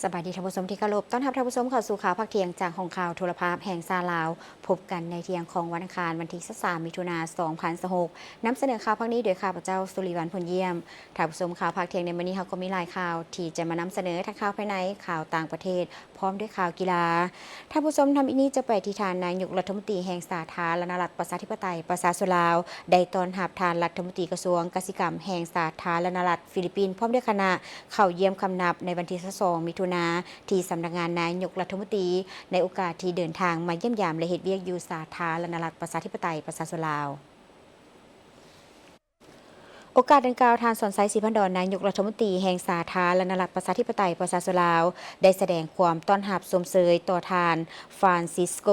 ສະບາຍດີທ່ານຜູ້ຊົມທີ່ເຄົາລົບ, ຕ້ອນຮັບທ່ານຜູ້ຊົມເຂົ້າສູ່ຂ່າວພາກທ່ຽງຈາກຫ້ອງຂ່າວໂທລະພາບແຫ່ງຊາດລາວ. ພົບກັນໃນທ່ຽງຂອງວັນອັງຄານ ວັນທີຊາວສາມ ມິຖຸນາ ສອງພັນຊາວຫົກ. ນຳສະເໜີຂ່າວພາກນີ້ໂດຍຂ້າພະເຈົ້າ ສຸລິວັນ ພົນຢ້ຽມ. ທ່ານຜູ້ຊົມ, ຂ່າວພາກທ່ຽງໃນມື້ນີ້ເຮົາກໍມີຫຼາຍຂ່າວທີ່ຈະມານຳສະເໜີ, ທັງຂ່າວພາຍໃນ, ຂ່າວຕ່າງປະເທດ ພ້ອມດ້ວຍຂ່າວກິລາ. ທ່ານຜູ້ຊົມ, ທຳອິດນີ້ຈະໄປທີ່ທ່ານນາຍົກລັດຖະມົນຕີແຫ່ງສາທາລະນະລັດປະຊາທິປະໄຕປະຊາຊົນລາວ ໄດ້ຕ້ອນຮັບທ່ານລັດຖະມົນຕີກະຊວງກະສິກຳແຫ່ງສາທາລະນະລັດຟີລິບປິນ ພ້ອມດ້ວຍຄະນະ ເຂົ້າຢ້ຽມຄຳນັບໃນວັນທີຊາວສອງ ມິຖຸນາ ທີ່ສຳນັກງານນາຍົກລັດຖະມົນຕີ ໃນໂອກາດທີ່ເດີນທາງມາຢ້ຽມຢາມ ແລະ ເຮັດວຽກຢູ່ສາທາລະນະລັດປະຊາທິປະໄຕປະຊາຊົນລາວ. ໂອກາດດັ່ງກ່າວ, ທ່ານ ສອນໄຊ ສີພັນດອນ ນາຍົກລັດຖະມົນຕີແຫ່ງສາທາລະນະລັດປະຊາທິປະໄຕປະຊາຊົນລາວ ໄດ້ສະແດງຄວາມຕ້ອນຮັບຊົມເຊີຍຕໍ່ທ່ານ ຟານຊິສໂກ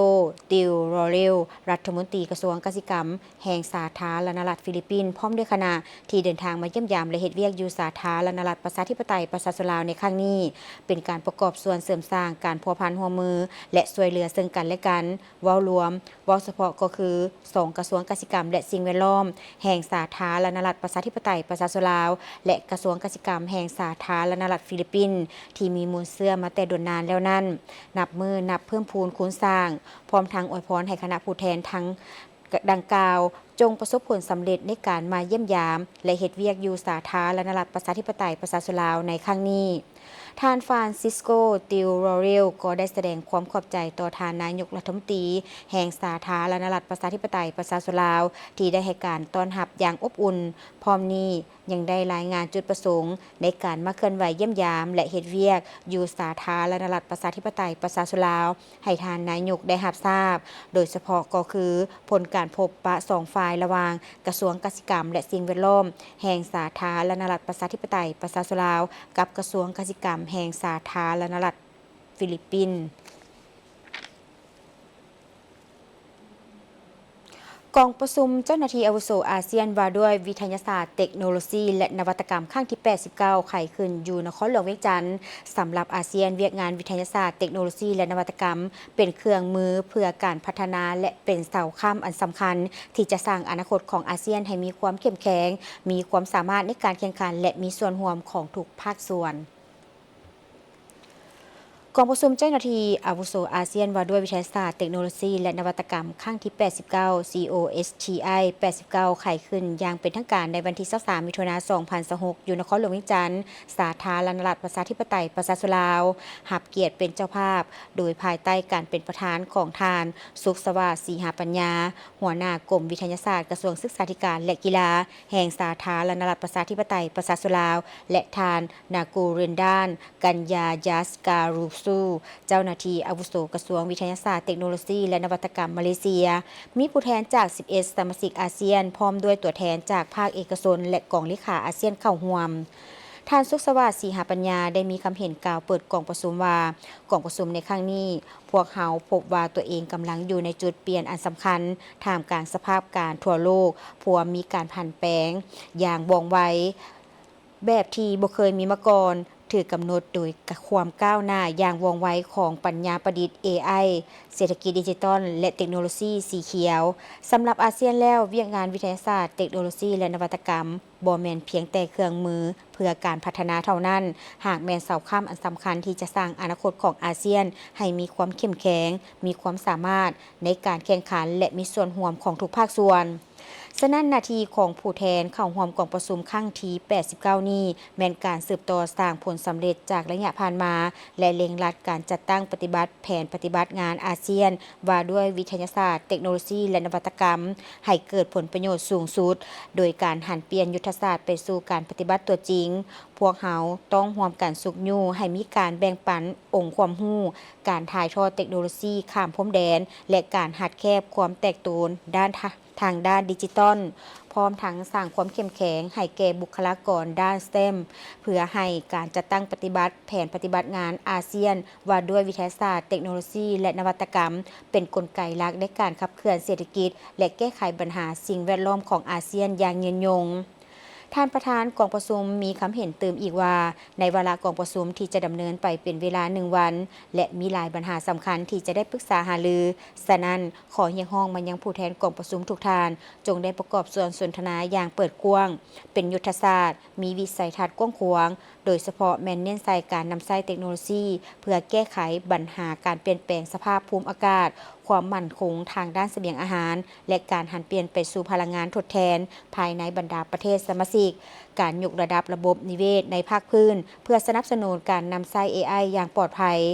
ຕິວໂຣເຣວ ລັດຖະມົນຕີກະຊວງກະສິກຳແຫ່ງສາທາລະນະລັດຟີລິບປິນ ພ້ອມດ້ວຍຄະນະ ທີ່ເດີນທາງມາຢ້ຽມຢາມ ແລະ ເຮັດວຽກຢູ່ສາທາລະນະລັດປະຊາທິປະໄຕປະຊາຊົນລາວໃນຄັ້ງນີ້ ເປັນການປະກອບສ່ວນເສີມສ້າງການພົວພັນຮ່ວມມື ແລະ ຊ່ວຍເຫຼືອເຊິ່ງກັນແລະກັນ. ເວົ້າລວມ, ເວົ້າສະເພາະກໍຄື ສອງກະຊວງກະສິກຳ ແລະ ສິ່ງແວດລ້ອມ ແຫ່ງສາທາລະນະລັດປະຊາທິປະໄຕປະຊາຊົນລາວ ແລະ ກະຊວງກະສິກຳແຫ່ງສາທາລະນະລັດຟີລິບປິນ ທີ່ມີມູນເຊື້ອມາແຕ່ດົນນານແລ້ວນັ້ນ ນັບມື້ນັບເພີ່ມພູນຄູນສ້າງ, ພ້ອມທັງອວຍພອນໃຫ້ຄະນະຜູ້ແທນທັງ ດັ່ງກ່າວ ຈົ່ງປະສົບຜົນສຳເລັດໃນການມາຢ້ຽມຢາມ ແລະ ເຮັດວຽກຢູ່ສາທາລະນະລັດປະຊາທິປະໄຕປະຊາຊົນລາວໃນຄັ້ງນີ້. ທ່ານ ຟານຊິສໂກ ຕິວໂຣເຣວ ກໍໄດ້ສະແດງຄວາມຂອບໃຈຕໍ່ທ່ານນາຍົກລັດຖະມົນຕີແຫ່ງສາທາລະນະລັດປະຊາທິປະໄຕປະຊາຊົນລາວ ທີ່ໄດ້ໃຫ້ການຕ້ອນຮັບຢ່າງອົບອຸ່ນ. ພ້ອມນີ້ຍັງໄດ້ລາຍງານຈຸດປະສົງໃນການມາເຄື່ອນໄຫວຢ້ຽມຢາມ ແລະ ເຮັດວຽກຢູ່ສາທາລະນະລັດປະຊາທິປະໄຕປະຊາຊົນລາວ ໃຫ້ທ່ານນາຍົກໄດ້ຮັບຊາບ, ໂດຍສະເພາະກໍຄືຜົນການພົບປະສອງຝ່າຍລະຫວ່າງກະຊວງກະສິກຳ ແລະ ສິ່ງແວດລ້ອມ ແຫ່ງສາທາລະນະລັດປະຊາທິປະໄຕປະຊາຊົນລາວ ກັບກະຊວງກະສິກຳແຫ່ງສາທາລະນະລັດຟີລິບປິນ. ກອງປະຊຸມເຈົ້າໜ້າທີ່ອາວຸໂສອາຊຽນວ່າດ້ວຍວິທະຍາສາດ, ເຕັກໂນໂລຊີ ແລະ ນະວັດຕະກຳ ຄັ້ງທີ ແປດສິບເກົ້າ ໄຂຂຶ້ນຢູ່ນະຄອນຫຼວງວຽງຈັນ. ສຳລັບອາຊຽນ, ວຽກງານວິທະຍາສາດ, ເຕັກໂນໂລຊີ ແລະ ນະວັດຕະກຳ ເປັນເຄື່ອງມືເພື່ອການພັດທະນາ ແລະ ເປັນເສົາຄ້ຳອັນສຳຄັນທີ່ຈະສ້າງອະນາຄົດຂອງອາຊຽນໃຫ້ມີຄວາມເຂັ້ມແຂງ, ມີຄວາມສາມາດໃນການແຂ່ງຂັນ ແລະ ມີສ່ວນຮ່ວມຂອງທຸກພາກສ່ວນ. ກອງປະຊຸມເຈົ້າໜ້າທີ່ອາວຸໂສອາຊຽນວ່າດ້ວຍວິທະຍາສາດ, ເຕັກໂນໂລຊີ ແລະ ນະວັດຕະກຳ ຄັ້ງທີ ແປດສິບເກົ້າ ຊີ ໂອ ເອັສ ທີ ໄອ ແປດສິບເກົ້າ ໄຂຂຶ້ນຢ່າງເປັນທາງການໃນວັນທີ ຊາວສາມ ມິຖຸນາ ສອງພັນຊາວຫົກ ຢູ່ນະຄອນຫຼວງວຽງຈັນ, ສາທາລະນະລັດປະຊາທິປະໄຕປະຊາຊົນລາວ ຮັບກຽດເປັນເຈົ້າພາບ ໂດຍພາຍໃຕ້ການເປັນປະທານຂອງທ່ານ ສຸກສະຫວາດ ສີຫາປັນຍາ ຫົວໜ້າກົມວິທະຍາສາດ ກະຊວງສຶກສາທິການ ແລະ ກິລາ ແຫ່ງສາທາລະນະລັດປະຊາທິປະໄຕປະຊາຊົນລາວ ແລະ ທ່ານ ນາກູເຣນດານ ກັນຍາຍັດກາຣູຊູ ເຈົ້າໜ້າທີ່ອາວຸໂສກະຊວງວິທະຍາສາດ, ເຕັກໂນໂລຊີ ແລະ ນະວັດຕະກຳມາເລເຊຍ, ມີຜູ້ແທນຈາກ ສິບເອັດ ສະມາຊິກອາຊຽນ ພ້ອມດ້ວຍຕົວແທນຈາກພາກເອກະຊົນ ແລະ ກອງເລຂາອາຊຽນເຂົ້າຮ່ວມ. ທ່ານ ສຸກສະຫວາດ ສີຫາປັນຍາ ໄດ້ມີຄຳເຫັນກ່າວເປີດກອງປະຊຸມວ່າ, ກອງປະຊຸມໃນຄັ້ງນີ້ ພວກເຮົາພົບວ່າຕົວເອງກຳລັງຢູ່ໃນຈຸດປ່ຽນອັນສຳຄັນ ທ່າມກາງສະພາບການທົ່ວໂລກພວມມີການຜັນແປງຢ່າງວ່ອງໄວ ແບບທີ່ບໍ່ເຄີຍມີມາກ່ອນ, ຖືກກຳນົດໂດຍຄວາມກ້າວໜ້າຢ່າງວ່ອງໄວຂອງປັນຍາປະດິດ ເອໄອ, ເສດຖະກິດດິຈິຕອນ ແລະ ເຕັກໂນໂລຊີສີຂຽວ. ສຳລັບອາຊຽນແລ້ວ, ວຽກງານວິທະຍາສາດ, ເຕັກໂນໂລຊີ ແລະ ນະວັດຕະກຳ ບໍ່ແມ່ນພຽງແຕ່ເຄື່ອງມືເພື່ອການພັດທະນາເທົ່ານັ້ນ, ຫາກແມ່ນເສົາຄ້ຳອັນສຳຄັນທີ່ຈະສ້າງອະນາຄົດຂອງອາຊຽນໃຫ້ມີຄວາມເຂັ້ມແຂງ, ມີຄວາມສາມາດໃນການແຂ່ງຂັນ ແລະ ມີສ່ວນຮ່ວມຂອງທຸກພາກສ່ວນ. ສະນັ້ນ, ໜ້າທີ່ຂອງຜູ້ແທນເຂົ້າຮ່ວມກອງປະຊຸມຄັ້ງທີ ແປດສິບເກົ້າ ນີ້ ແມ່ນການສືບຕໍ່ສ້າງຜົນສຳເລັດຈາກໄລຍະຜ່ານມາ ແລະ ເລັ່ງລັດການຈັດຕັ້ງປະຕິບັດແຜນປະຕິບັດງານອາຊຽນ ວ່າດ້ວຍວິທະຍາສາດ, ເຕັກໂນໂລຊີ ແລະ ນະວັດຕະກຳ ໃຫ້ເກີດຜົນປະໂຫຍດສູງສຸດ, ໂດຍການຫັນປ່ຽນຍຸດທະສາດໄປສູ່ການປະຕິບັດຕົວຈິງ. ພວກເຮົາຕ້ອງຮ່ວມກັນຊຸກຍູ້ໃຫ້ມີການແບ່ງປັນອົງຄວາມຮູ້, ການຖ່າຍທອດເຕັກໂນໂລຊີຂ້າມພົມແດນ ແລະ ການຮັດແຄບຄວາມແຕກໂຕນດ້ານທະ ທາງດ້ານດິຈິຕອນ, ພ້ອມທັງສ້າງຄວາມເຂັ້ມແຂງໃຫ້ແກ່ບຸກຄະລາກອນດ້ານ STEM ເພື່ອໃຫ້ການຈັດຕັ້ງປະຕິບັດແຜນປະຕິບັດງານອາຊຽນ ວ່າດ້ວຍວິທະຍາສາດ, ເຕັກໂນໂລຊີ ແລະ ນະວັດຕະກຳ ເປັນກົນໄກຫຼັກໃນການຂັບເຄື່ອນເສດຖະກິດ ແລະ ແກ້ໄຂບັນຫາສິ່ງແວດລ້ອມຂອງອາຊຽນຢ່າງຍືນຍົງ. ທ່ານປະທານກອງປະຊຸມມີຄຳເຫັນຕື່ມອີກວ່າ, ໃນວາລະກອງປະຊຸມທີ່ຈະດຳເນີນໄປເປັນເວລາໜຶ່ງວັນ ແລະ ມີຫຼາຍບັນຫາສຳຄັນທີ່ຈະໄດ້ປຶກສາຫາລື, ສະນັ້ນ ຂໍຮຽກຮ້ອງມາຍັງຜູ້ແທນກອງປະຊຸມທຸກທ່ານ, ຈົ່ງໄດ້ປະກອບສ່ວນສົນທະນາຢ່າງເປີດກວ້າງ, ເປັນຍຸດທະສາດ, ມີວິໄສທັດກວ້າງຂວາງ, ໂດຍສະເພາະແມ່ນເນັ້ນໃສ່ການນຳໃຊ້ເຕັກໂນໂລຊີ ເພື່ອແກ້ໄຂບັນຫາການປ່ຽນແປງສະພາບພູມອາກາດ, ຄວາມໝັ້ນຄົງທາງດ້ານສະບຽງອາຫານ ແລະ ການຫັນປ່ຽນໄປສູ່ພະລັງງານທົດແທນ ພາຍໃນບັນດາປະເທດສະມາຊິກ, ການຍົກລະດັບລະບົບນິເວດໃນພາກພື້ນ ເພື່ອສະໜັບສະໜູນການນຳໃຊ້ເອໄອຢ່າງປອດໄພ,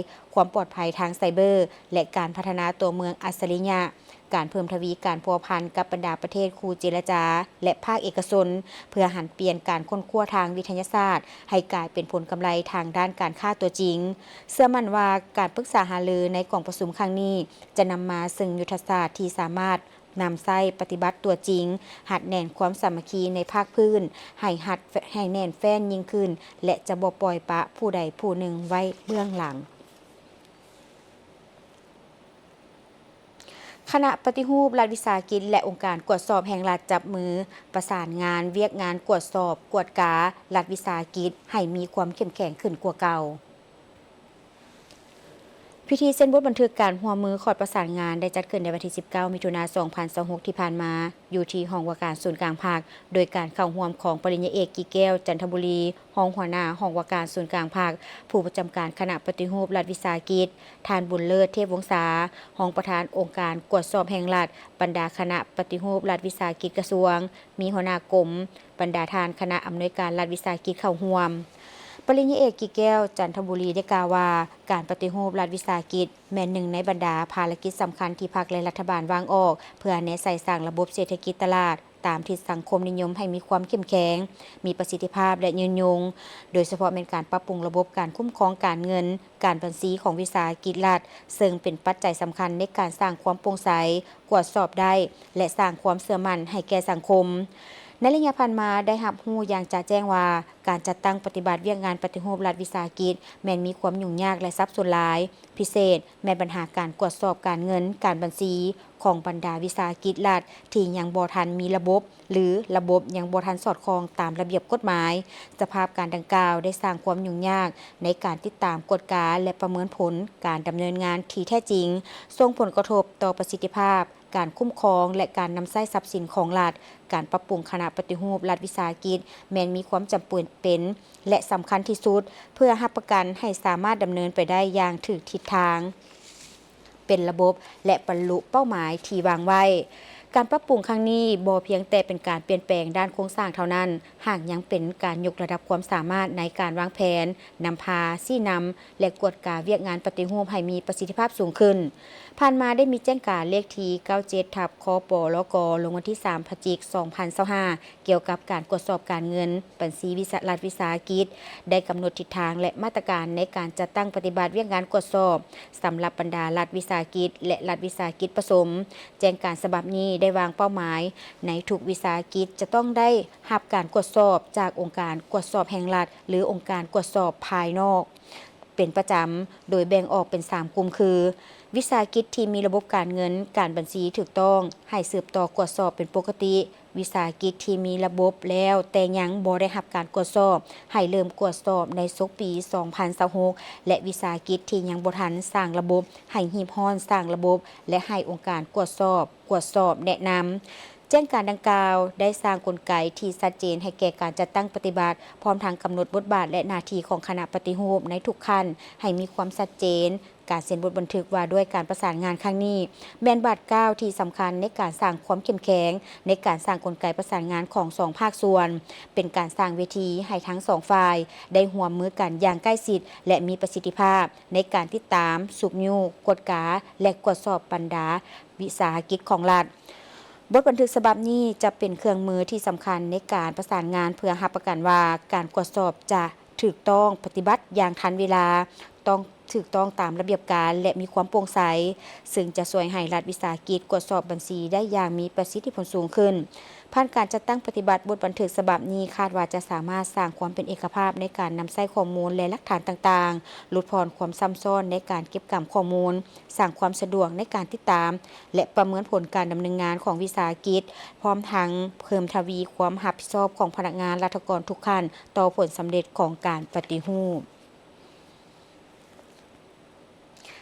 ຄວາມປອດໄພທາງໄຊເບີ ແລະ ການພັດທະນາຕົວເມືອງອັດສະລິຍະ, ການເພີ່ມທະວີການພົວພັນກັບບັນດາປະເທດຄູ່ເຈລະຈາ ແລະ ພາກເອກະຊົນ ເພື່ອຫັນປ່ຽນການຄົ້ນຄວ້າທາງວິທະຍາສາດໃຫ້ກາຍເປັນຜົນກຳໄລທາງດ້ານການຄ້າຕົວຈິງ. ເຊື່ອໝັ້ນວ່າການປຶກສາຫາລືໃນກອງປະຊຸມຄັ້ງນີ້ ຈະນຳມາເຊິ່ງຍຸດທະສາດທີ່ສາມາດນຳໃຊ້ປະຕິບັດຕົວຈິງ, ຮັດແໜ້ນຄວາມສາມັກຄີໃນພາກພື້ນ ໃຫ້ຮັດ ໃຫ້ແໜ້ນແຟ້ນຍິ່ງຂຶ້ນ ແລະ ຈະບໍ່ປ່ອຍປະຜູ້ໃດຜູ້ໜຶ່ງໄວ້ເບື້ອງຫຼັງ. ຄະນະປະຕິຮູບລັດວິສາຫະກິດ ແລະ ອົງການກວດສອບແຫ່ງລັດ ຈັບມືປະສານງານວຽກງານກວດສອບ, ກວດກາລັດວິສາຫະກິດ ໃຫ້ມີຄວາມເຂັ້ມແຂງຂຶ້ນກວ່າເກົ່າ. ພິທີເຊັນບົດບັນທຶກການຮ່ວມມືຂອດປະສານງານ ໄດ້ຈັດຂຶ້ນໃນວັນທີສິບເກົ້າ ມິຖຸນາ ສອງພັນຊາວຫົກ ທີ່ຜ່ານມາ ຢູ່ທີ່ຫ້ອງວ່າການສູນກາງພັກ, ໂດຍການເຂົ້າຮ່ວມຂອງປະລິນຍາເອກ ກິແກ້ວ ຈັນທະບູລີ, ຮອງຫົວໜ້າຫ້ອງວ່າການສູນກາງພັກ, ຜູ້ປະຈຳການຄະນະປະຕິຮູບລັດວິສາຫະກິດ, ທ່ານ ບຸນເລີດ ເທບວົງສາ, ຮອງປະທານອົງການກວດສອບແຫ່ງລັດ, ບັນດາຄະນະປະຕິຮູບລັດວິສາຫະກິດກະຊວງ, ມີຫົວໜ້າກົມ, ບັນດາທ່ານຄະນະອຳນວຍການລັດວິສາຫະກິດເຂົ້າຮ່ວມ. ປະລິນຍາເອກ ກິແກ້ວ ຈັນທະບູລີ ໄດ້ກ່າວວ່າ, ການປະຕິຮູບລັດວິສາຫະກິດ ແມ່ນໜຶ່ງໃນບັນດາພາລະກິດສຳຄັນທີ່ພັກ ແລະ ລັດຖະບານວາງອອກ ເພື່ອແນໃສ່ສ້າງລະບົບເສດຖະກິດຕະຫຼາດ ຕາມທິດສັງຄົມນິຍົມໃຫ້ມີຄວາມເຂັ້ມແຂງ, ມີປະສິດທິພາບ ແລະ ຍືນຍົງ, ໂດຍສະເພາະແມ່ນການປັບປຸງລະບົບການຄຸ້ມຄອງການເງິນ, ການບັນຊີຂອງວິສາຫະກິດລັດ, ເຊິ່ງເປັນປັດໄຈສຳຄັນໃນການສ້າງຄວາມໂປ່ງໃສ, ກວດສອບໄດ້ ແລະ ສ້າງຄວາມເຊື່ອໝັ້ນໃຫ້ແກ່ສັງຄົມ. ໃນໄລຍະຜ່ານມາໄດ້ຮັບຮູ້ຢ່າງຈະແຈ້ງວ່າ ການຈັດຕັ້ງປະຕິບັດວຽກງານປະຕິຮູບລັດວິສາຫະກິດ ແມ່ນມີຄວາມຫຍຸ້ງຍາກ ແລະ ສັບສົນຫຼາຍ, ພິເສດແມ່ນບັນຫາການກວດສອບການເງິນ, ການບັນຊີຂອງບັນດາວິສາຫະກິດລັດທີ່ຍັງບໍ່ທັນມີລະບົບ ຫຼື ລະບົບຍັງບໍ່ທັນສອດຄ່ອງຕາມລະບຽບກົດໝາຍ. ສະພາບການດັ່ງກ່າວໄດ້ສ້າງຄວາມຫຍຸ້ງຍາກໃນການຕິດຕາມ, ກວດກາ ແລະ ປະເມີນຜົນການດຳເນີນງານທີ່ແທ້ຈິງ, ສົ່ງຜົນກະທົບຕໍ່ປະສິດທິພາບ ການຄຸ້ມຄອງ ແລະ ການນຳໃຊ້ຊັບສິນຂອງລັດ. ການປັບປຸງຄະນະປະຕິຮູບລັດວິສາຫະກິດ ແມ່ນມີຄວາມຈຳເປັນ ແລະ ສຳຄັນທີ່ສຸດ ເພື່ອຮັບປະກັນໃຫ້ສາມາດດຳເນີນໄປໄດ້ຢ່າງຖືກທິດທາງ, ເປັນລະບົບ ແລະ ບັນລຸເປົ້າໝາຍທີ່ວາງໄວ້. ການປັບປຸງຄັ້ງນີ້ບໍ່ພຽງແຕ່ເປັນການປ່ຽນແປງດ້ານໂຄງສ້າງເທົ່ານັ້ນ, ຫາກຍັງເປັນການຍົກລະດັບຄວາມສາມາດໃນການວາງແຜນ, ນຳພາ, ຊີ້ນຳ ແລະ ກວດກາວຽກງານປະຕິຮູບໃຫ້ມີປະສິດທິພາບສູງຂຶ້ນ. ຜ່ານມາໄດ້ມີແຈ້ງການເລກທີເກົ້າເຈັດ ທັບ ຄປລກ ລົງວັນທີສາມ ພະຈິກ ສອງພັນຊາວຫ້າ ກ່ຽວກັບການກວດສອບການເງິນບັນຊີວິສາ ລັດວິສາຫະກິດ ໄດ້ກຳນົດທິດທາງ ແລະ ມາດຕະການໃນການຈັດຕັ້ງປະຕິບັດວຽກງານກວດສອບ ສຳລັບບັນດາລັດວິສາຫະກິດ ແລະ ລັດວິສາຫະກິດປະສົມ. ແຈ້ງການສະບັບນີ້ໄດ້ວາງເປົ້າໝາຍໃນທຸກວິສາຫະກິດຈະຕ້ອງໄດ້ຮັບການກວດສອບຈາກອົງການກວດສອບແຫ່ງລັດ ຫຼື ອົງການກວດສອບພາຍນອກ ເປັນປະຈຳ, ໂດຍແບ່ງອອກເປັນສາມກຸ່ມຄື ວິສາຫະກິດທີ່ມີລະບົບການເງິນ, ການບັນຊີຖືກຕ້ອງ ໃຫ້ສືບຕໍ່ກວດສອບເປັນປົກກະຕິ, ວິສາຫະກິດທີ່ມີລະບົບແລ້ວແຕ່ຍັງບໍ່ໄດ້ຮັບການກວດສອບ ໃຫ້ເລີ່ມກວດສອບໃນສົກປີສອງພັນຊາວຫົກ ແລະ ວິສາຫະກິດທີ່ຍັງບໍ່ທັນສ້າງລະບົບ ໃຫ້ຮີບຮ້ອນສ້າງລະບົບ ແລະ ໃຫ້ອົງການກວດສອບ ກວດສອບແນະນຳ. ແຈ້ງການດັ່ງກ່າວໄດ້ສ້າງກົນໄກທີ່ຊັດເຈນໃຫ້ແກ່ການຈັດຕັ້ງປະຕິບັດ, ພ້ອມທັງກຳນົດບົດບາດ ແລະ ໜ້າທີ່ຂອງຄະນະປະຕິຮູບໃນທຸກຂັ້ນໃຫ້ມີຄວາມຊັດເຈນ. ການເຊັນບົດບັນທຶກວ່າດ້ວຍການປະສານງານຄັ້ງນີ້ ແມ່ນບາດກ້າວທີ່ສຳຄັນໃນການສ້າງຄວາມເຂັ້ມແຂງໃນການສ້າງກົນໄກປະສານງານຂອງສອງພາກສ່ວນ, ເປັນການສ້າງເວທີໃຫ້ທັງສອງຝ່າຍໄດ້ຮ່ວມມືກັນຢ່າງໃກ້ຊິດ ແລະ ມີປະສິດທິພາບໃນການຕິດຕາມ, ຊຸກຍູ້, ກວດກາ ແລະ ກວດສອບບັນດາວິສາຫະກິດຂອງລັດ. ບົດບັນທຶກສະບັບນີ້ຈະເປັນເຄື່ອງມືທີ່ສຳຄັນໃນການປະສານງານ ເພື່ອຮັບປະກັນວ່າການກວດສອບຈະຖືກຕ້ອງປະຕິບັດຢ່າງທັນເວລາ, ຕ້ອງຖືກຕ້ອງຕາມລະບຽບການ ແລະ ມີຄວາມໂປ່ງໃສ, ເຊິ່ງຈະຊ່ວຍໃຫ້ລັດວິສາຫະກິດກວດສອບບັນຊີໄດ້ຢ່າງມີປະສິດທິຜົນສູງຂຶ້ນ. ຜ່ານການຈັດຕັ້ງປະຕິບັດບົດບັນທຶກສະບັບນີ້, ຄາດວ່າຈະສາມາດສ້າງຄວາມເປັນເອກະພາບໃນການນຳໃຊ້ຂໍ້ມູນ ແລະ ຫຼັກຖານຕ່າງໆ, ຫຼຸດຜ່ອນຄວາມຊ້ຳຊ້ອນໃນການເກັບກຳຂໍ້ມູນ, ສ້າງຄວາມສະດວກໃນການຕິດຕາມ ແລະ ປະເມີນຜົນການດຳເນີນງານຂອງວິສາຫະກິດ, ພ້ອມທັງເພີ່ມທະວີຄວາມຮັບຜິດຊອບຂອງພະນັກງານລັດຖະກອນທຸກຂັ້ນຕໍ່ຜົນສຳເລັດຂອງການປະຕິຮູບ.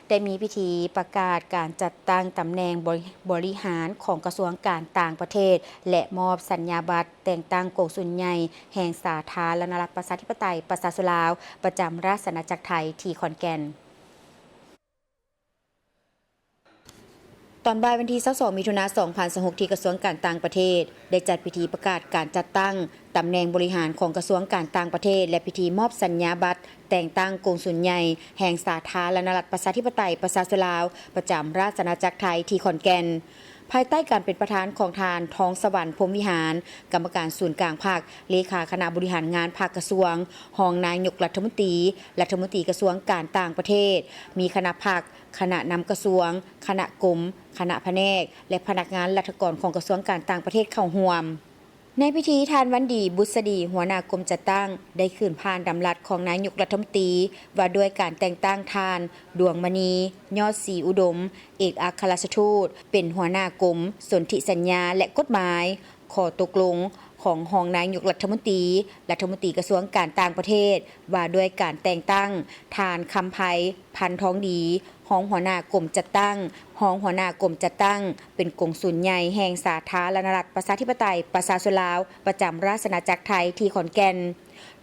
ໄດ້ມີພິທີປະກາດການຈັດຕັ້ງຕຳແໜ່ງບໍລິ ບໍລິຫານຂອງກະຊວງການຕ່າງປະເທດ ແລະ ມອບສັນຍາບັດແຕ່ງຕັ້ງກົງສຸນໃຫຍ່ແຫ່ງສາທາລະນະລັດ ປະຊາທິປະໄຕ ປະຊາຊົນລາວ ປະຈຳລາຊະອານາຈັກໄທ ທີ່ຂອນແກ່ນ. ຕອນບ່າຍວັນທີຊາວສອງ ມິຖຸນາ ສອງພັນຊາວຫົກ ທີ່ກະຊວງການຕ່າງປະເທດ ໄດ້ຈັດພິທີປະກາດການຈັດຕັ້ງຕຳແໜ່ງບໍລິຫານຂອງກະຊວງການຕ່າງປະເທດ ແລະ ພິທີມອບສັນຍາບັດແຕ່ງຕັ້ງກົງສຸນໃຫຍ່ແຫ່ງສາທາລະນະລັດ ປະຊາທິປະໄຕ ປະຊາຊົນລາວ ປະຈຳລາຊະອານາຈັກໄທ ທີ່ຂອນແກ່ນ. ພາຍໃຕ້ການເປັນປະທານຂອງທ່ານ ທອງສະຫວັນ ພົມວິຫານ ກຳມະການສູນກາງພັກ, ເລຂາຄະນະບໍລິຫານງານພັກກະຊວງ, ຮອງນາຍົກລັດຖະມົນຕີ, ລັດຖະມົນຕີກະຊວງການຕ່າງປະເທດ, ມີຄະນະພັກ, ຄະນະນຳກະຊວງ, ຄະນະກົມ, ຄະນະພະແນກ ແລະ ພະນັກງານລັດຖະກອນຂອງກະຊວງການຕ່າງປະເທດເຂົ້າຮ່ວມ. ໃນພິທີ, ທ່ານ ວັນດີ ບຸດສະດີ ຫົວໜ້າກົມຈັດຕັ້ງ ໄດ້ຂຶ້ນຜ່ານດຳລັດຂອງນາຍົກລັດຖະມົນຕີ ວ່າດ້ວຍການແຕ່ງຕັ້ງທ່ານ ດວງມະນີ ຍອດສີອຸດົມ ເອກອັກຄະລັດຖະທູດ ເປັນຫົວໜ້າກົມສົນທິສັນຍາ ແລະ ກົດໝາຍ, ຂໍ້ຕົກລົງຂອງຮອງນາຍົກລັດຖະມົນຕີ, ລັດຖະມົນຕີກະຊວງການຕ່າງປະເທດ ວ່າດ້ວຍການແຕ່ງຕັ້ງທ່ານ ຄຳໄພ ພັນທອງດີ ຮອງຫົວໜ້າກົມຈັດຕັ້ງ, ຮອງຫົວໜ້າກົມຈັດຕັ້ງ ເປັນກົງສຸນໃຫຍ່ແຫ່ງສາທາລະນະລັດ ປະຊາທິປະໄຕ ປະຊາຊົນລາວ ປະຈຳລາຊະອານາຈັກໄທ ທີ່ຂອນແກ່ນ.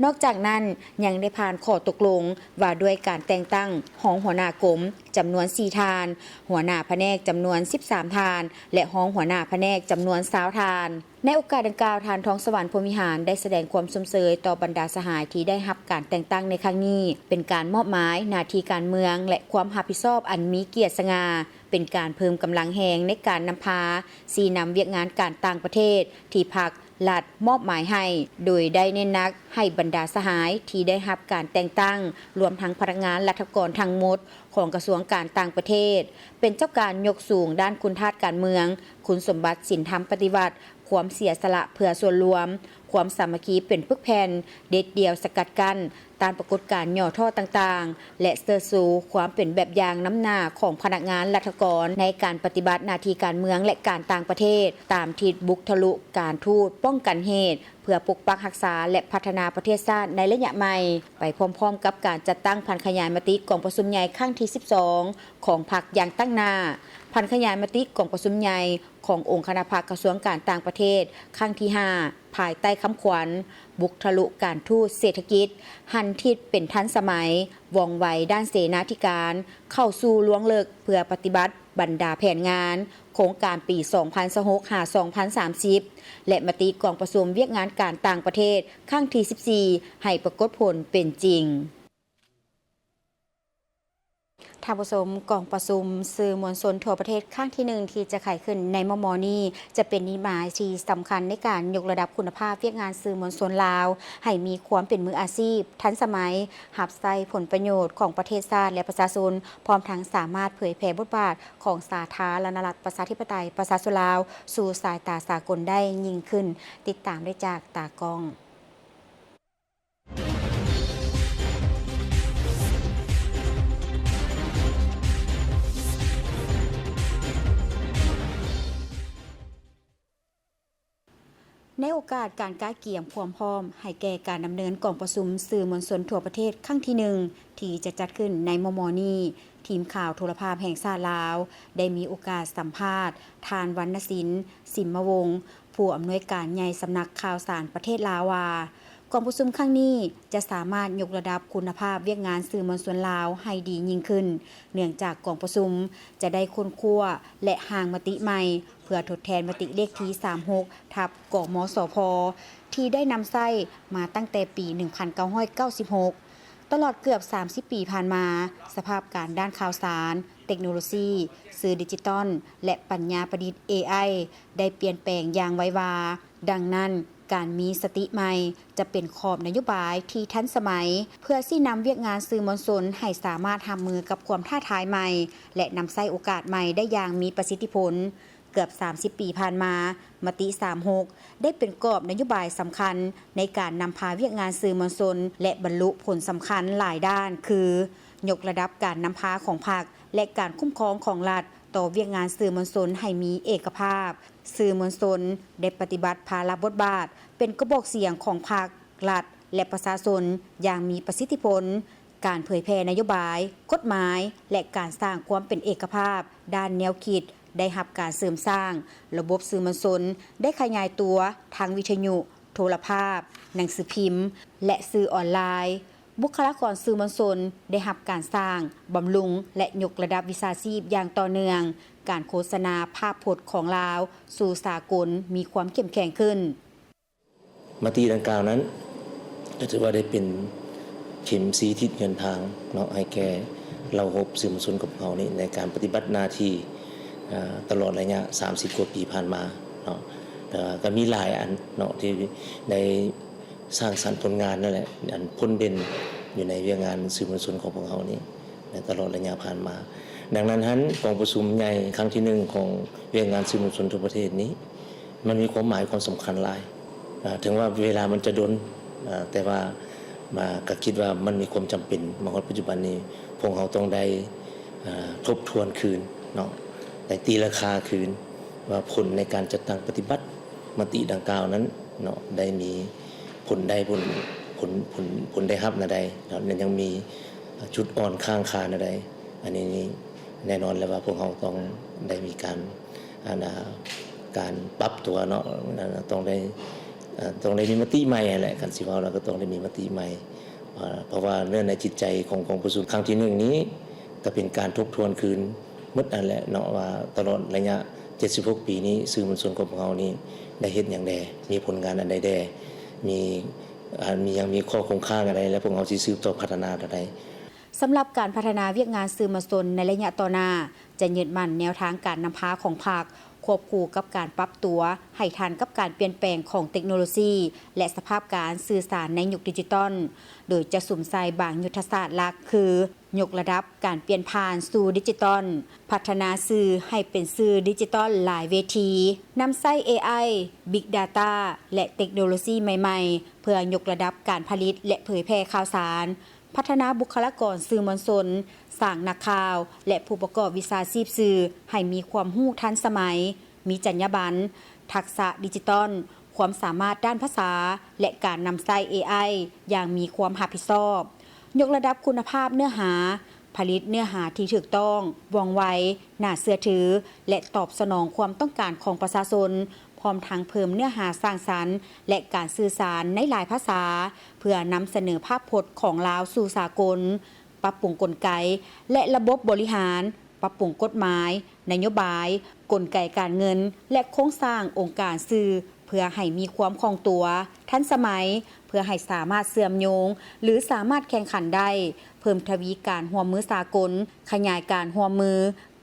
ນອກຈາກນັ້ນ, ຍັງໄດ້ຜ່ານຂໍ້ຕົກລົງວ່າດ້ວຍການແຕ່ງຕັ້ງຮອງຫົວໜ້າກົມຈຳນວນສີ່ທ່ານ, ຫົວໜ້າພະແນກຈຳນວນສິບສາມທ່ານ ແລະ ຮອງຫົວໜ້າພະແນກຈຳນວນຊາວທ່ານ. ໃນໂອກາດດັ່ງກ່າວ, ທ່ານ ທອງສະຫວັນ ພົມວິຫານ ໄດ້ສະແດງຄວາມຊົມເຊີຍຕໍ່ບັນດາສະຫາຍທີ່ໄດ້ຮັບການແຕ່ງຕັ້ງໃນຄັ້ງນີ້, ເປັນການມອບໝາຍໜ້າທີ່ການເມືອງ ແລະ ຄວາມຮັບຜິດຊອບອັນມີກຽດສະຫງ່າ, ເປັນການເພີ່ມກຳລັງແຮງໃນການນຳພາຊີ້ນຳວຽກງານການຕ່າງປະເທດທີ່ພັກ ລັດມອບໝາຍໃຫ້, ໂດຍໄດ້ເນັ້ນໜັກໃຫ້ບັນດາສະຫາຍທີ່ໄດ້ຮັບການແຕ່ງຕັ້ງ, ລວມທັງພະນັກງານລັດຖະກອນທັງໝົດຂອງກະຊວງການຕ່າງປະເທດ ເປັນເຈົ້າການຍົກສູງດ້ານຄຸນທາດການເມືອງ, ຄຸນສົມບັດສິນທຳປະຕິວັດ, ຄວາມເສຍສະຫຼະເພື່ອສ່ວນລວມ, ຄວາມສາມັກຄີເປັນປຶກແຜ່ນ, ເດັດດ່ຽວສະກັດກັ້ນ ຕ້ານປາກົດການຫຍໍ້ທໍ້ຕ່າງໆ ແລະ ເຊີດຊູຄວາມເປັນແບບຢ່າງນຳໜ້າຂອງພະນັກງານລັດຖະກອນໃນການປະຕິບັດໜ້າທີ່ການເມືອງ ແລະ ການຕ່າງປະເທດ ຕາມທິດບຸກທະລຸການທູດປ້ອງກັນເຫດ ເພື່ອປົກປັກຮັກສາ ແລະ ພັດທະນາປະເທດຊາດໃນໄລຍະໃໝ່, ໄປພ້ອມໆກັບການຈັດຕັ້ງຜັນຂະຫຍາຍມະຕິກອງປະຊຸມໃຫຍ່ຄັ້ງທີສິບສອງຂອງພັກຢ່າງຕັ້ງໜ້າ. ຜັນຂະຫຍາຍມະຕິກອງປະຊຸມໃຫຍ່ຂອງອົງຄະນະພັກກະຊວງການຕ່າງປະເທດຄັ້ງທີຫ້າ ພາຍໃຕ້ຄຳຂວັນ ບຸກທະລຸການທູດເສດຖະກິດ, ຫັນທິດເປັນທັນສະໄໝ, ວ່ອງໄວດ້ານເສນາທິການ, ເຂົ້າສູ່ລວງເລິກເພື່ອປະຕິບັດບັນດາແຜນງານໂຄງການປີສອງພັນຊາວຫົກຫາສອງພັນສາມສິບ ແລະ ມະຕິກອງປະຊຸມວຽກງານການຕ່າງປະເທດຄັ້ງທີສິບສີ່ ໃຫ້ປາກົດຜົນເປັນຈິງ. ທ່ານຜູ້ຊົມ, ກອງປະຊຸມສື່ມວນຊົນທົ່ວປະເທດຄັ້ງທີໜຶ່ງ ທີ່ຈະໄຂຂຶ້ນໃນມໍ່ໆນີ້ ຈະເປັນນິມິດໝາຍທີ່ສຳຄັນໃນການຍົກລະດັບຄຸນນະພາບວຽກງານສື່ມວນຊົນລາວ ໃຫ້ມີຄວາມເປັນມືອາຊີບ, ທັນສະໄໝ, ຮັບໃຊ້ຜົນປະໂຫຍດຂອງປະເທດຊາດ ແລະ ປະຊາຊົນ, ພ້ອມທັງສາມາດເຜີຍແຜ່ບົດບາດຂອງສາທາລະນະລັດ ປະຊາທິປະໄຕ ປະຊາຊົນລາວ ສູ່ສາຍຕາສາກົນໄດ້ຍິ່ງຂຶ້ນ. ຕິດຕາມໄດ້ຈາກຕາກ້ອງ. ໃນໂອກາດການກະກຽມຄວາມພ້ອມໃຫ້ແກ່ການດຳເນີນກອງປະຊຸມສື່ມວນຊົນທົ່ວປະເທດຄັ້ງທີໜຶ່ງ ທີ່ຈະຈັດຂຶ້ນໃນມໍ່ໆນີ້, ທີມຂ່າວໂທລະພາບແຫ່ງຊາດລາວ ໄດ້ມີໂອກາດສຳພາດ ທ່ານ ວັນນະສິນ ສິມມະວົງ ຜູ້ອຳນວຍການໃຫຍ່ສຳນັກຂ່າວສານປະເທດລາວວ່າ, ກອງປະຊຸມຄັ້ງນີ້ຈະສາມາດຍົກລະດັບຄຸນນະພາບວຽກງານສື່ມວນຊົນລາວໃຫ້ດີຍິ່ງຂຶ້ນ, ເນື່ອງຈາກກອງປະຊຸມຈະໄດ້ຄົ້ນຄວ້າ ແລະ ຮ່າງມະຕິໃໝ່ ເພື່ອທົດແທນມະຕິເລກທີສາມຫົກ ທັບ ກມສພ ທີ່ໄດ້ນຳໃຊ້ມາຕັ້ງແຕ່ປີໜຶ່ງພັນເກົ້າຮ້ອຍເກົ້າສິບຫົກ. ຕະຫຼອດເກືອບສາມສິບປີຜ່ານມາ, ສະພາບການດ້ານຂ່າວສານ, ເຕັກໂນໂລຊີ, ສື່ດິຈິຕອນ ແລະ ປັນຍາປະດິດ ເອໄອ ໄດ້ປ່ຽນແປງຢ່າງໄວວາ. ດັ່ງນັ້ນ, ການມີສະຕິໃໝ່ຈະເປັນຂອບນະໂຍບາຍທີ່ທັນສະໄໝ ເພື່ອຊີ້ນຳວຽກງານສື່ມວນຊົນໃຫ້ສາມາດຮັບມືກັບຄວາມທ້າທາຍໃໝ່ ແລະ ນຳໃຊ້ໂອກາດໃໝ່ໄດ້ຢ່າງມີປະສິດທິຜົນ. ເກືອບສາມສິບປີຜ່ານມາ, ມະຕິສາມຫົກ ໄດ້ເປັນກອບນະໂຍບາຍສຳຄັນໃນການນຳພາວຽກງານສື່ມວນຊົນ ແລະ ບັນລຸຜົນສຳຄັນຫຼາຍດ້ານ ຄື ຍົກລະດັບການນຳພາຂອງພັກ ແລະ ການຄຸ້ມຄອງຂອງລັດຕໍ່ວຽກງານສື່ມວນຊົນໃຫ້ມີເອກະພາບ, ສື່ມວນຊົນໄດ້ປະຕິບັດພາລະບົດບາດເປັນກະບອກສຽງຂອງພັກ, ລັດ ແລະ ປະຊາຊົນຢ່າງມີປະສິດທິຜົນ. ການເຜີຍແຜ່ນະໂຍບາຍ, ກົດໝາຍ ແລະ ການສ້າງຄວາມເປັນເອກະພາບດ້ານແນວຄິດ ໄດ້ຮັບການເສີມສ້າງ, ລະບົບສື່ມວນຊົນໄດ້ຂະຫຍາຍຕົວທາງວິທະຍຸ, ໂທລະພາບ, ໜັງສືພິມ ແລະ ສື່ອອນລາຍ. ບຸກຄະລາກອນສື່ມວນຊົນໄດ້ຮັບການສ້າງ, ບຳລຸງ ແລະ ຍົກລະດັບວິຊາຊີບຢ່າງຕໍ່ເນື່ອງ, ການໂຄສະນາພາບພົດຂອງລາວສູ່ສາກົນມີຄວາມເຂັ້ມແຂງຂຶ້ນ. ມະຕິດັ່ງກ່າວນັ້ນ ກໍຖືວ່າໄດ້ເປັນເຂັມຊີ້ທິດເດີນທາງເນາະ ໃຫ້ແກ່ເຫຼົ່າຮົບສື່ມວນຊົນຂອງເຮົານີ້ ໃນການປະຕິບັດໜ້າທີ່ ອາ ຕະຫຼອດໄລຍະສາມສິບກວ່າປີຜ່ານມາເນາະ. ແຕ່ວ່າກໍມີຫຼາຍອັນເນາະ ທີ່ໄດ້ສ້າງສັນຜົນງານນັ້ນແຫຼະ ອັນພົ້ນເດັ່ນຢູ່ໃນວຽກງານສື່ມວນຊົນຂອງພວກເຮົານີ້ ໃນຕະຫຼອດໄລຍະຜ່ານມາ. ດັ່ງນັ້ນຫັ້ນ ກອງປະຊຸມໃຫຍ່ຄັ້ງທີໜຶ່ງຂອງວຽກງານສື່ມວນຊົນທົ່ວປະເທດນີ້ ມັນມີຄວາມໝາຍຄວາມສຳຄັນຫຼາຍ. ເຖິງວ່າເວລາມັນຈະດົນ ແຕ່ວ່າ ມາ ກໍຄິດວ່າມັນມີຄວາມຈຳເປັນ. ມາຮອດປັດຈຸບັນນີ້ ພວກເຮົາຕ້ອງໄດ້ ທົບທວນຄືນເນາະ ໄດ້ຕີລາຄາຄືນ ວ່າຜົນໃນການຈັດຕັ້ງປະຕິບັດມະຕິດັ່ງກ່າວນັ້ນເນາະ ໄດ້ມີຜົນໄດ້ ຜົນ ຜົນ ຜົນ ຜົນໄດ້ຮັບແນວໃດເນາະ ແລະ ຍັງມີຈຸດອ່ອນຄ້າງຄາແນວໃດ. ອັນນີ້ນີ້ແນ່ນອນແລ້ວວ່າພວກເຮົາຕ້ອງໄດ້ມີການ ອັນນາ ການປັບຕົວເນາະ ອັນນາ ຕ້ອງໄດ້ ເອີ ຕ້ອງໄດ້ມີມະຕິໃໝ່ຫັ້ນແຫຼະ. ຄັນຊິເວົ້າແລ້ວກໍຕ້ອງໄດ້ມີມະຕິໃໝ່ ເພາະວ່າເນື້ອໃນຈິດໃຈຂອງກອງປະຊຸມຄັ້ງທີໜຶ່ງນີ້ ກໍເປັນການທົບທວນຄືນໝົດຫັ້ນແຫຼະເນາະ ວ່າຕະຫຼອດໄລຍະເຈັດສິບຫົກປີນີ້ ສື່ມວນຊົນຂອງພວກເຮົານີ້ໄດ້ເຮັດຫຍັງແດ່ ມີຜົນງານອັນໃດແດ່ ມີ ອາ ມີຫຍັງ ມີຂໍ້ຄົງຄ້າງອັນໃດ ແລະ ພວກເຮົາຊິສືບຕໍ່ພັດທະນາແນວໃດ. ສຳລັບການພັດທະນາວຽກງານສື່ມວນຊົນໃນໄລຍະຕໍ່ໜ້າ ຈະຍຶດໝັ້ນແນວທາງການນຳພາຂອງພັກ ຄວບຄູ່ກັບການປັບຕົວໃຫ້ທັນກັບການປ່ຽນແປງຂອງເຕັກໂນໂລຊີ ແລະ ສະພາບການສື່ສານໃນຍຸກດິຈິຕອນ, ໂດຍຈະສຸມໃສ່ບາງຍຸດທະສາດຫຼັກຄື ຍົກລະດັບການປ່ຽນຜ່ານສູ່ດິຈິຕອນ, ພັດທະນາສື່ໃຫ້ເປັນສື່ດິຈິຕອນຫຼາຍເວທີ, ນຳໃຊ້ ເອໄອ, Big Data ແລະ ເຕັກໂນໂລຊີໃໝ່ໆ ເພື່ອຍົກລະດັບການຜະລິດ ແລະ ເຜີຍແຜ່ຂ່າວສານ, ພັດທະນາບຸກຄະລາກອນສື່ມວນຊົນ, ສ້າງນັກຂ່າວ ແລະ ຜູ້ປະກອບວິຊາຊີບສື່ໃຫ້ມີຄວາມຮູ້ທັນສະໄໝ, ມີຈັນຍາບັນ, ທັກສະດິຈິຕອນ, ຄວາມສາມາດດ້ານພາສາ ແລະ ການນຳໃຊ້ ເອໄອ ຢ່າງມີຄວາມຮັບຜິດຊອບ, ຍົກລະດັບຄຸນນະພາບເນື້ອຫາ, ຜະລິດເນື້ອຫາທີ່ຖືກຕ້ອງ, ວ່ອງໄວ, ໜ້າເຊື່ອຖື ແລະ ຕອບສະໜອງຄວາມຕ້ອງການຂອງປະຊາຊົນ, ພ້ອມທັງເພີ່ມເນື້ອຫາສ້າງສັນ ແລະ ການສື່ສານໃນຫຼາຍພາສາ ເພື່ອນຳສະເໜີພາບພົດຂອງລາວສູ່ສາກົນ, ປັບປຸງກົນໄກ ແລະ ລະບົບບໍລິຫານ, ປັບປຸງກົດໝາຍ, ນະໂຍບາຍ, ກົນໄກການເງິນ ແລະ ໂຄງສ້າງອົງການສື່ ເພື່ອໃຫ້ມີຄວາມຄ່ອງຕົວ, ທັນສະໄໝ, ເພື່ອໃຫ້ສາມາດເຊື່ອມໂຍງ ຫຼື ສາມາດແຂ່ງຂັນໄດ້, ເພີ່ມທະວີການຮ່ວມມືສາກົນ, ຂະຫຍາຍການຮ່ວມມື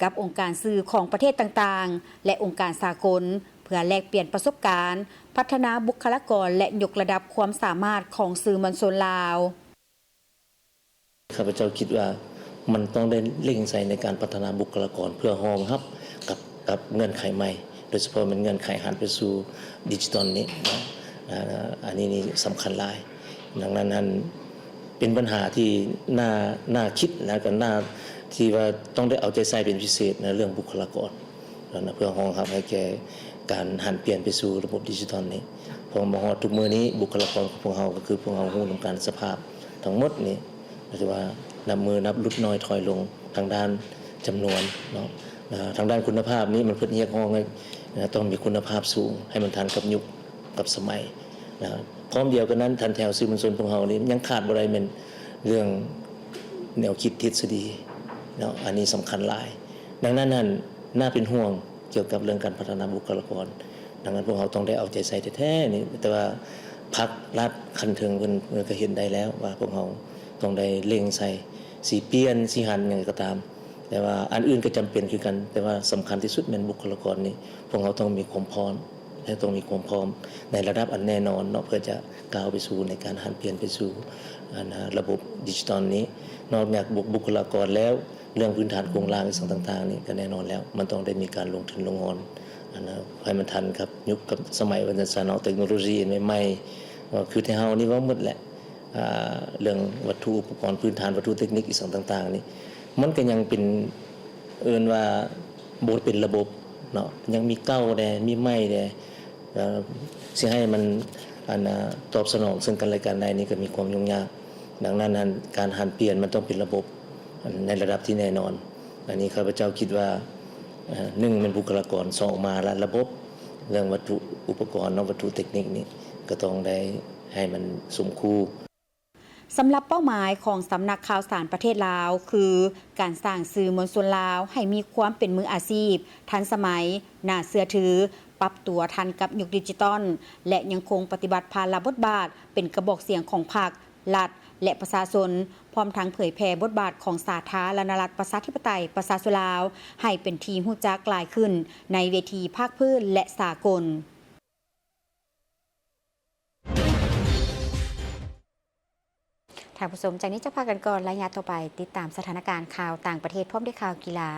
ກັບອົງການສື່ຂອງປະເທດຕ່າງໆ ແລະ ອົງການສາກົນ ເພື່ອແລກປ່ຽນປະສົບການ, ພັດທະນາບຸກຄະລາກອນ ແລະ ຍົກລະດັບຄວາມສາມາດຂອງສື່ມວນຊົນລາວ. ຂ້າພະເຈົ້າຄິດວ່າມັນຕ້ອງໄດ້ເລັ່ງໃສ່ໃນການພັດທະນາບຸກຄະລາກອນ ເພື່ອຮອງຮັບກັບ ກັບເງື່ອນໄຂໃໝ່ ໂດຍສະເພາະແມ່ນເງື່ອນໄຂຫັນໄປສູ່ດິຈິຕອນນີ້ເນາະ. ອາ ອັນນີ້ນີ້ສຳຄັນຫຼາຍ. ດັ່ງນັ້ນຫັ້ນ ເປັນບັນຫາທີ່ໜ້າ ໜ້າຄິດ ແລະ ກໍໜ້າທີ່ວ່າຕ້ອງໄດ້ເອົາໃຈໃສ່ເປັນພິເສດໃນເລື່ອງບຸກຄະລາກອນ ເພື່ອຮອງຮັບໃຫ້ແກ່ການຫັນປ່ຽນໄປສູ່ລະບົບດິຈິຕອນນີ້. ເພາະມາຮອດທຸກມື້ນີ້ ບຸກຄະລາກອນຂອງພວກເຮົາ ກໍຄືພວກເຮົາຮູ້ນຳກັນ ສະພາບທັງໝົດນີ້ ກໍຖືວ່ານັບມື້ນັບຫຼຸດນ້ອຍຖອຍລົງທາງດ້ານຈຳນວນເນາະ. ແລະ ທາງດ້ານຄຸນນະພາບນີ້ ມັນເພິ່ນຮຽກຮ້ອງໃຫ້ ຕ້ອງມີຄຸນນະພາບສູງ ໃຫ້ມັນທັນກັບຍຸກ ກັບສະໄໝ ແລະ ພ້ອມດຽວກັນນັ້ນ ຖັນແຖວສື່ມວນຊົນພວກເຮົານີ້ ຍັງຂາດບໍ່ໄດ້ແມ່ນເລື່ອງແນວຄິດທິດສະດີເນາະ ອັນນີ້ສຳຄັນຫຼາຍ. ດັ່ງນັ້ນຫັ້ນ ໜ້າເປັນຫ່ວງກ່ຽວກັບເລື່ອງການພັດທະນາບຸກຄະລາກອນ. ດັ່ງນັ້ນ ພວກເຮົາຕ້ອງໄດ້ເອົາໃຈໃສ່ແທ້ໆນີ້ ແຕ່ວ່າພັກລັດຂັ້ນເທິງເພິ່ນ ເພິ່ນກໍເຫັນໄດ້ແລ້ວວ່າ ພວກເຮົາຕ້ອງໄດ້ເລັ່ງໃສ່ ຊິປ່ຽນ ຊິຫັນຫຍັງກໍຕາມ ແຕ່ວ່າອັນອື່ນກໍຈຳເປັນຄືກັນ ແຕ່ວ່າສຳຄັນທີ່ສຸດແມ່ນບຸກຄະລາກອນນີ້ ພວກເຮົາຕ້ອງມີຄວາມພ້ອມ ແລະ ຕ້ອງມີຄວາມພ້ອມໃນລະດັບອັນແນ່ນອນເນາະ ເພື່ອຈະກ້າວໄປສູ່ໃນການຫັນປ່ຽນໄປສູ່ ອັນ ລະບົບດິຈິຕອນນີ້. ນອກຈາກບຸກ ບຸກຄະລາກອນແລ້ວ ເລື່ອງພື້ນຖານໂຄງລ່າງ ອີ່ຫຍັງຕ່າງໆນີ້ ກໍແນ່ນອນແລ້ວ ມັນຕ້ອງໄດ້ມີການລົງທຶນລົງຮອນ ອັນ ໃຫ້ມັນທັນກັບຍຸກກັບສະໄໝ ວ່າຊັ້ນຊະເນາະ ເຕັກໂນໂລຢີອັນໃໝ່ໆ ວ່າຄືແຕ່ເຮົານີ້ເວົ້າໝົດແຫຼະ ອາ ເລື່ອງວັດຖຸອຸປະກອນພື້ນຖານ ວັດຖຸເຕັກນິກ ອີ່ຫຍັງຕ່າງໆນີ້ ມັນກໍຍັງເປັນ ເອີ້ນວ່າບໍ່ເປັນລະບົບເນາະ ຍັງມີເກົ່າແດ່ ມີໃໝ່ແດ່ ເອີ ຊິໃຫ້ມັນ ອັນ ອາ ຕອບສະໜອງເຊິ່ງກັນແລະກັນໄດ້ນີ້ ກໍມີຄວາມຫຍຸ້ງຍາກ. ດັ່ງນັ້ນຫັ້ນ ການຫັນປ່ຽນມັນຕ້ອງເປັນລະບົບ ອັນ ໃນລະດັບທີ່ແນ່ນອນ. ອັນນີ້ຂ້າພະເຈົ້າຄິດວ່າ ເອີ່ ໜຶ່ງແມ່ນບຸກຄະລາກອນ, ສອງມາລະ ລະບົບ ເລື່ອງວັດຖຸອຸປະກອນເນາະ, ວັດຖຸເຕັກນິກນີ້ ກໍຕ້ອງໄດ້ໃຫ້ມັນສົມຄູ່. ສຳລັບເປົ້າໝາຍຂອງສຳນັກຂ່າວສານປະເທດລາວ ຄືການສ້າງສື່ມວນຊົນລາວໃຫ້ມີຄວາມເປັນມືອາຊີບ, ທັນສະໄໝ, ໜ້າເຊື່ອຖື, ປັບຕົວທັນກັບຍຸກດິຈິຕອນ ແລະ ຍັງຄົງປະຕິບັດພາລະບົດບາດເປັນກະບອກສຽງຂອງພັກ, ລັດ ແລະ ປະຊາຊົນ, ພ້ອມທັງເຜີຍແຜ່ບົດບາດຂອງສາທາລະນະລັດ ປະຊາທິປະໄຕ ປະຊາຊົນລາວ ໃຫ້ເປັນທີ່ຮູ້ຈັກຫຼາຍຂຶ້ນໃນເວທີພາກພື້ນ ແລະ ສາກົນ. ທ່ານຜູ້ຊົມ, ຈາກນີ້ຈະພາກັນກ່ອນ, ໄລຍະຕໍ່ໄປຕິດຕາມສະຖານະການຂ່າວຕ່າງປະເທດ ພ້ອມດ້ວຍຂ່າວກິລາ.